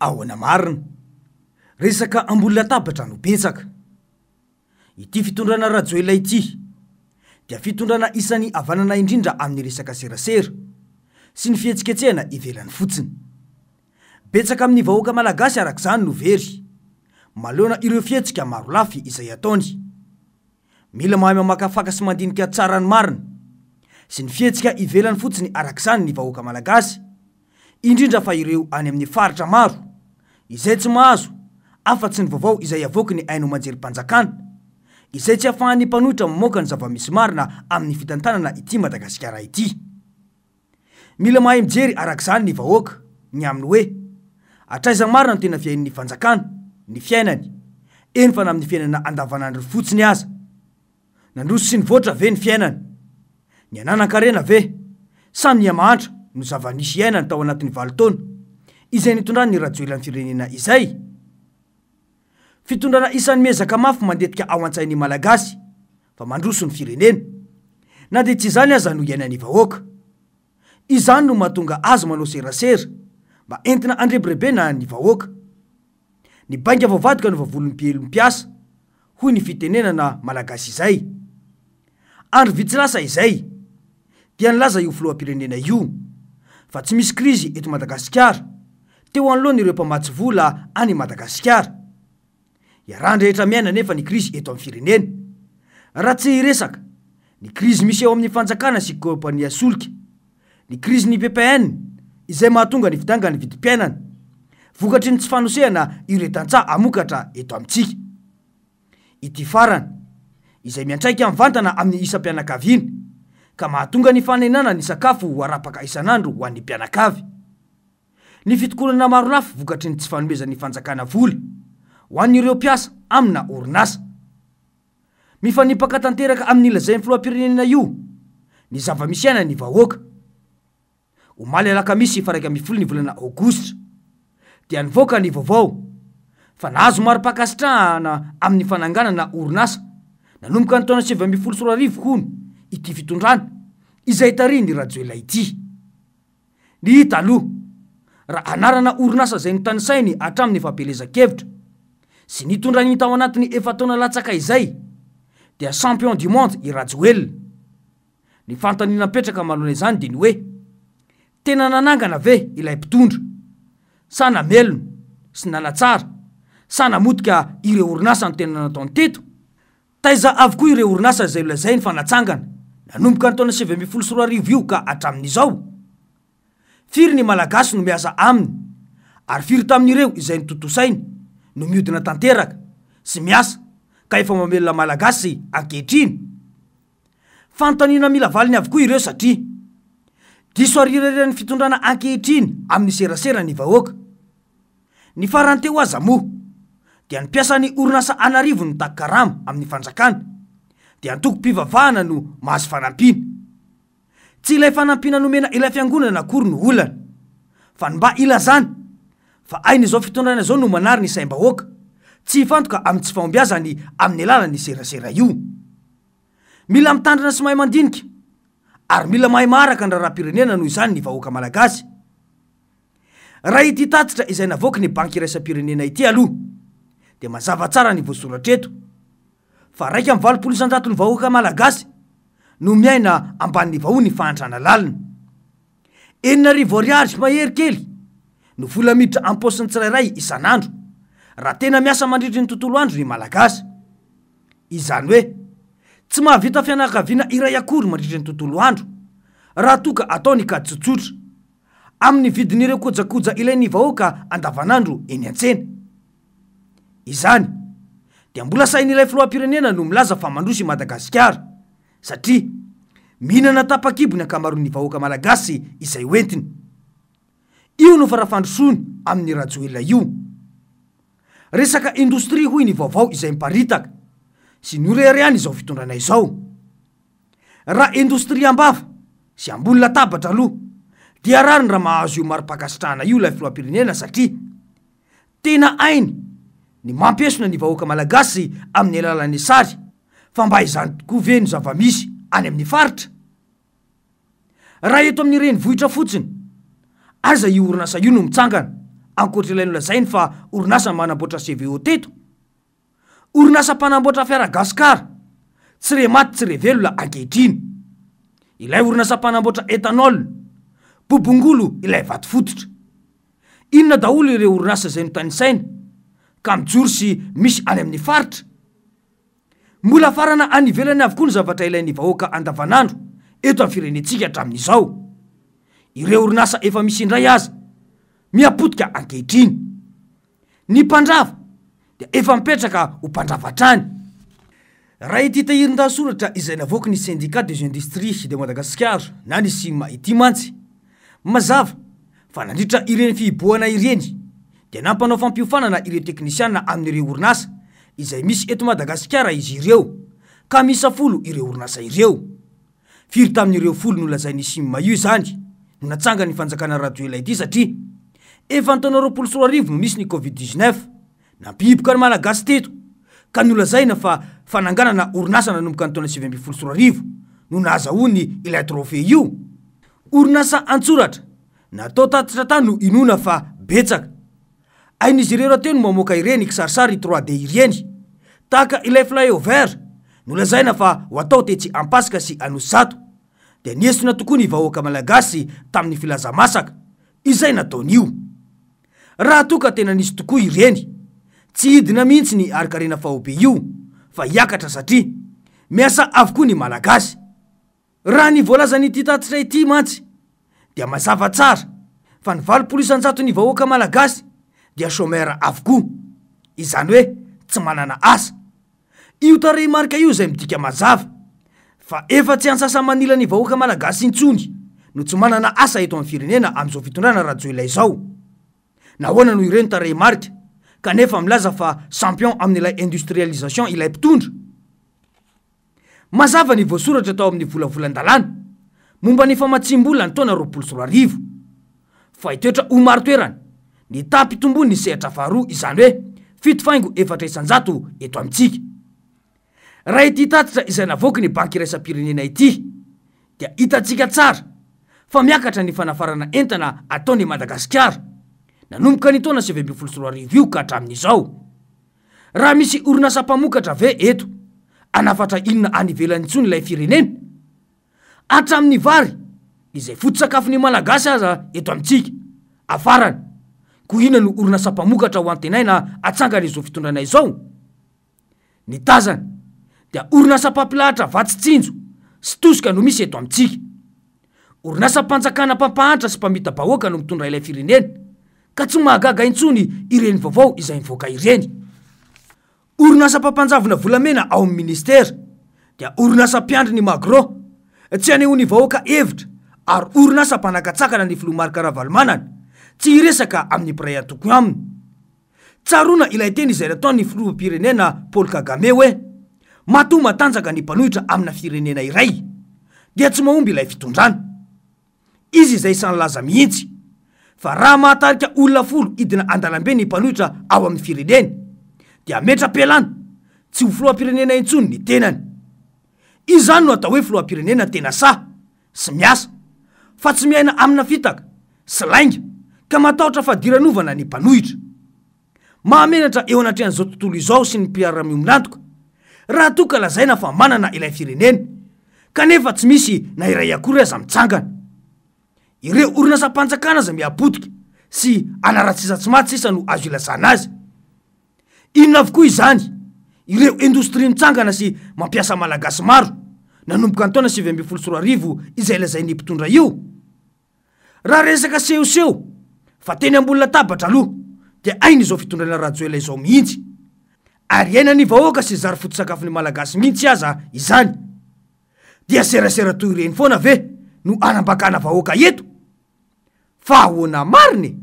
Ahoana marina? Resaka ambony latabatra no betsaka. Ity fitondrana Rajoelina ity dia fitondrana isan'ny havanana indrindra amin'ny resaka serasera sy ny fihetsiketsehana ivelany fotsiny. Betsaka amin'ny vahoaka malagasy araka izany no very manoloana ireo fihetsika marolafy izay ataony. Mila mahay mamakafaka sy mandinika tsara ny marina sy ny fihetsika ivelany fotsiny araka izany ny vahoaka malagasy, indrindra fa ireo any amin'ny faritra maro izay tsy mahazo afa-tsy ny vaovao izay avoaky ny haino aman-jerim-panjakana, izay tsy ahafahan'ny mpanohitra mamoaka ny zava-misy marina amin'ny fitantanana ity Madagasikara ity. Mila mahay mijery araka izany ny vahoaka ny amin'ny hoe hatraiza marina no tena fiahian'ny fanjakana ny fiainany, eny fa na amin'ny fiainana andavanandro fotsiny aza. Nandroso sy nivoatra ve ny fiainany? Ny hananan-karena ve sa niha-mahantra no zava-nisy iainany tao anatin'ny valo taona izay nitondran'ny Rajoelina ny firenena izay? Fitondrana isan'ny miezaka mafy mandetika ao an-tsain'ny Malagasy fa mandroso ny firenena. Na dia tsy izany aza no iainan'ny vahoaka. Izany no mahatonga azy manao serasera mba entina handrebirebena ny vahoaka. Ny bainga voavadika no vavolombelon'ny mpiasa, hoy ny fitenenana malagasy izay. Andro vitsy lasa izay, dia nilaza io filoham-pirenena io fa tsy misy krizy eto Madagasikara, teo anoloan'ireo mpamatsy vola any Madagasikara. Iarahan-drehetra miaina anefa ny krizy eto amin'ny firenena. Raha tsy hiresaka ny krizy misy eo amin'ny fanjakana sy kaompania solika, ny krizin'ny ppn izay mahatonga ny fidangan'ny vidim-piainana, vokatry ny tsy fanosehana ireo tantsaha hamokatra eto amintsika. Ity farany, izay miantraika mivantana amin'ny isam-pianakaviana, ka mahatonga ny fanenana ny sakafo ho arapaka isan'andro ho an'ny mpianakavy. Ny fitokonana marolafy vokatry ny tsy fanomezan'ny fanjakana vola ho an'ireo mpiasa amina orinasa. Mifanipaka tanteraka amin'ny lazain'ny filoham-pirenena io ny zava-misy iainan'ny vahoaka. Omaly alakamisy faha 11 ny volana aogositra dia nivoaka ny vaovao fa nahazo mari-pankasitrahana amin'ny fananganana orinasa nanomboka ny taona 2019 hono ity fitondrana izay tarihin'i Rajoelina ity. Ny hita aloha, raha anarana orinasa izay notanisainy hatramin'ny fampielezan-kevitra sy nitondrany tao anatin'ny efa-taona latsaka izay dia champion du monde i Rajoelina. Ny fanontaniana mipetraka manoloana izany dia ny hoe, tena nanangana ve ilay mpitondra? Sa namelona sy nanatsara sa namotika ireo orinasa no tena nataony teto? Taiza avokoa ireo orinasa izay nolazainy fa natsangana nanomboka ny taona 2019 io ka hatramin'izao? Firy ny Malagasy no miasa aminy ary firy tamin'ireo izay notontosainy no miodina tanteraka sy miasa ka efa mamelona Malagasy ankehitriny? Fanontaniana mila valiny avokoa ireo satria diso arirariran'ny fitondrana ankehitriny amin'ny serasera ny vahoaka. Ny farany teo aza moa dia ny mpiasan'ny orinasa an'arivony mitaky karama amin'ny fanjakana dia antokom-pivavahana no mahazo fanampiana. Tsy ilay fanampiana nomena ilay fiangonana akory no olana fa ny mba ilazana fa hain'izao fitondrana izao no manary ny saim-bahoaka tsy hifantoka amin'ny tsy fahombiazany amin'ny alalan'ny serasera io. Mila mitandrina sy mahay mandinika ary mila mahay maharaka ny raharaham-pirenena noho izany ny vahoaka malagasy. Raha ity tatitra izay navoaky ny Banky iraisam-pirenena ity aloha dia mazava tsara ny voasoratra eto fa 81% ny vahoaka malagasy no miaina ambanin'ny vahoan'ny fahantrana lalina. 6000 ariary mahery kely no vola miditra am-paosin'ny tsirairay isan'andro raha tena miasa mandritry ny tontolo andro ny Malagasy. Izany hoe tsy mahavita fianakaviana iray akory mandritry ny tontolo andro raha toa ka atao ny kajy tsotsotra amin'ny vidin'ireo kojakoja ilain'ny vahoaka andavanandro eny an-tsena. Izany dia mbola sahin'ilay filoham-pirenena no milaza fa mandroso i Madagasikara satria mihinana tapa-kibo ny ankamaroan'ny vahoaka malagasy izay hoentiny. Io no fara-fandrosoany amin'i Rajoelina io. Resaka indostria hoy ny vaovao izay miparitaka sy noreharehany izao fitondrana izao. Raha indostria am-bava sy ambony latabatra aloha dia rariny raha mahazo io mari-pankasitrahana io ilay filoham-pirenena satria tena hainy ny mampiesona ny vahoaka malagasy amin'ny alalan'ny sary fa mba izany tokoa ve no zava-misy any amin'ny faritra? Raha eto amin'ny renivohitra fotsiny, aiza io orinasa io no mitsangana? ankoatra ilay nolazainy fa orinasa manamboatra CVO teto? Orinasa mpanamboatra fiara Gascar, tsy re maty tsy re velona ankehitriny. Ilay orinasa mpanamboatra ethanol, bobongolo ilay vato fototra. Inona daholo ireo orinasa izay notanisaina ka mijoro sy misy any amin'ny faritra? Mbola afarana any ivelany avokoa ny zavatra ilain'ny vahoaka andavanandro eto amin'ny firenentsika hatramin'izao. Ireo orinasa efa misy indray aza miha-potika ankehitriny. Ny mpandrava dia efa mipetraka ho mpandrava hatrany. Raha ity tahirin-dahasoratra izay navoaky ny Syndicat des Industries de Madagascar na ny SIM ity mantsy, mazava fa nandritra ireny fihibohana ireny dia nampanao fampiofanana ireo teknisiana amin'ireo orinasa izay misy eto Madagasikara izy ireo ka miisa folo ireo orinasa ireo. Firy tamin'ireo folo nolazain'i Sim io izany no natsangan'ny fanjakana Rajoelina ity satria efa ny taona 2020 no nisy ny Covid 19 nampihiboka ny Malagasy teto ka nolazaina fa fananganana orinasa nanomboka ny taona 2019 no nahazahoany ilay trophée io. Orinasa an-tsoratra natao tatitra tany no inoana fa betsaka. Hain'izy ireo rahateo ny mamoaka ireny kisarisary 3D ireny, tahaka ilay flyover nolazaina fa ho atao tetsy Ampasika sy Anosizato, dia niesona tokoa ny vahoaka malagasy tamin'ny filaza-masaka izay nataony io. Raha toa ka tena nisy tokoa ireny, tsy hidina mihitsy ny harinkarena faobe io fa hiakatra satria miasa avokoa ny malagasy. Raha ny voalazan'ity tatitra ity mantsy dia mazava tsara fa ny 80 isan-jaton'ny vahoaka malagasy dia chômeur avokoa, izany hoe tsy manana asa. Io tarehimarika io izay midika mazava fa efa tsy antsasa-manila ny vahoaka malagasy intsony no tsy manana asa eto amin'ny firenena amin'izao fitondrana Rajoelina izao. Nahoana no ireo ny tarehimarika kanefa milaza fa champion amin'ilay industrialisation ilay mpitondra? Mazava ny voasoratra tao amin'ny volavolan-dalàna momba ny famatsiam-bola ny taona 2020 fa hitoetra ho marin-toerana ny taham-pitomboan'ny sehatra faharoa izany hoe 7,4% eto amintsika. Raha ity tatitra izay navoaky ny Banky iraisam-pirenena ity dia hitantsika tsara fa miakatra ny fanafarana entana ataon'i Madagasikara nanomboka ny taona 2019 io ka hatramin'izao. Raha misy orinasa mpamokatra ve eto, hanafatra inona any ivelany intsony ilay firenena? Hatramin'ny vary, izay foto-tsakafon'ny Malagasy aza eto amintsika, afarana. Koa inona no orinasa mpamokatra ho antenaina hatsangan'izao fitondrana izao? Ny tazana, dia orinasa mpampilahatra vatsy tsinjo sy tosika no misy eto amintsika. Orinasam-panjakana mpampahantra sy mpamita-bahoaka no mitondra ilay firenena, ka tsy mahagaga intsony ireny vaovao izay mivoaka ireny. Orinasa mpampanjavona volamena ao amin'ny ministera dia orinasa mpiandry ny Magro, tsy anehoan'ny vahoaka hevitra ary orinasa mpanakatsakana ny filoha Marc Ravalomanana tsy hiresaka amin'ny mpiray antoko aminy. Tsaroana ilay teny izay nataon'ny filoham-pirenena Paul Kagame hoe, Matoa matanjaka ny mpanohitra amina firenena iray, dia tsy mahomby ilay fitondrana. Izy izay isan'ny nilaza mihitsy fa raha mahatarika olona folo hidina an-dalambe ny mpanohitra ao amin'ny fireneny, dia hametra-pialana tsy ho filoham-pirenena intsony ny tenany. Izany no atao hoe filoham-pirenena tena sahy sy miasa, fa tsy miaina amina fitaka sy lainga ka matahotra fadiranovana ny mpanohitra. Mahamenatra eo anatrehan'izao tontolo izao sy ny mpiara-miombon'antoka raha toa ka lazaina fa manana ilay firenena kanefa tsy misy na iray akory aza mitsangana. Ireo orinasam-panjakana aza miha-potika sy anaratsisa tsy maty sisa no azo ilazana azy. Inona avokoa izany ireo indostria mitsangana sy mampiasa Malagasy maro nanomboka ny taona 2019 izay lazain'ny mpitondra io? Raha resaka sehoseho fa teny ambony latabatra aloha dia hainy izao fitondrana Rajoelina izao mihitsy. Ary iainan'ny vahoaka sy zary foto-tsakafon'ny Malagasy mihitsy aza izany. Dia serasera toy ireny foana ve no hanambakana vahoaka eto? Fa ahoana marina e?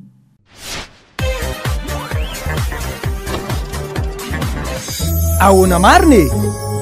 Ahoana marina e?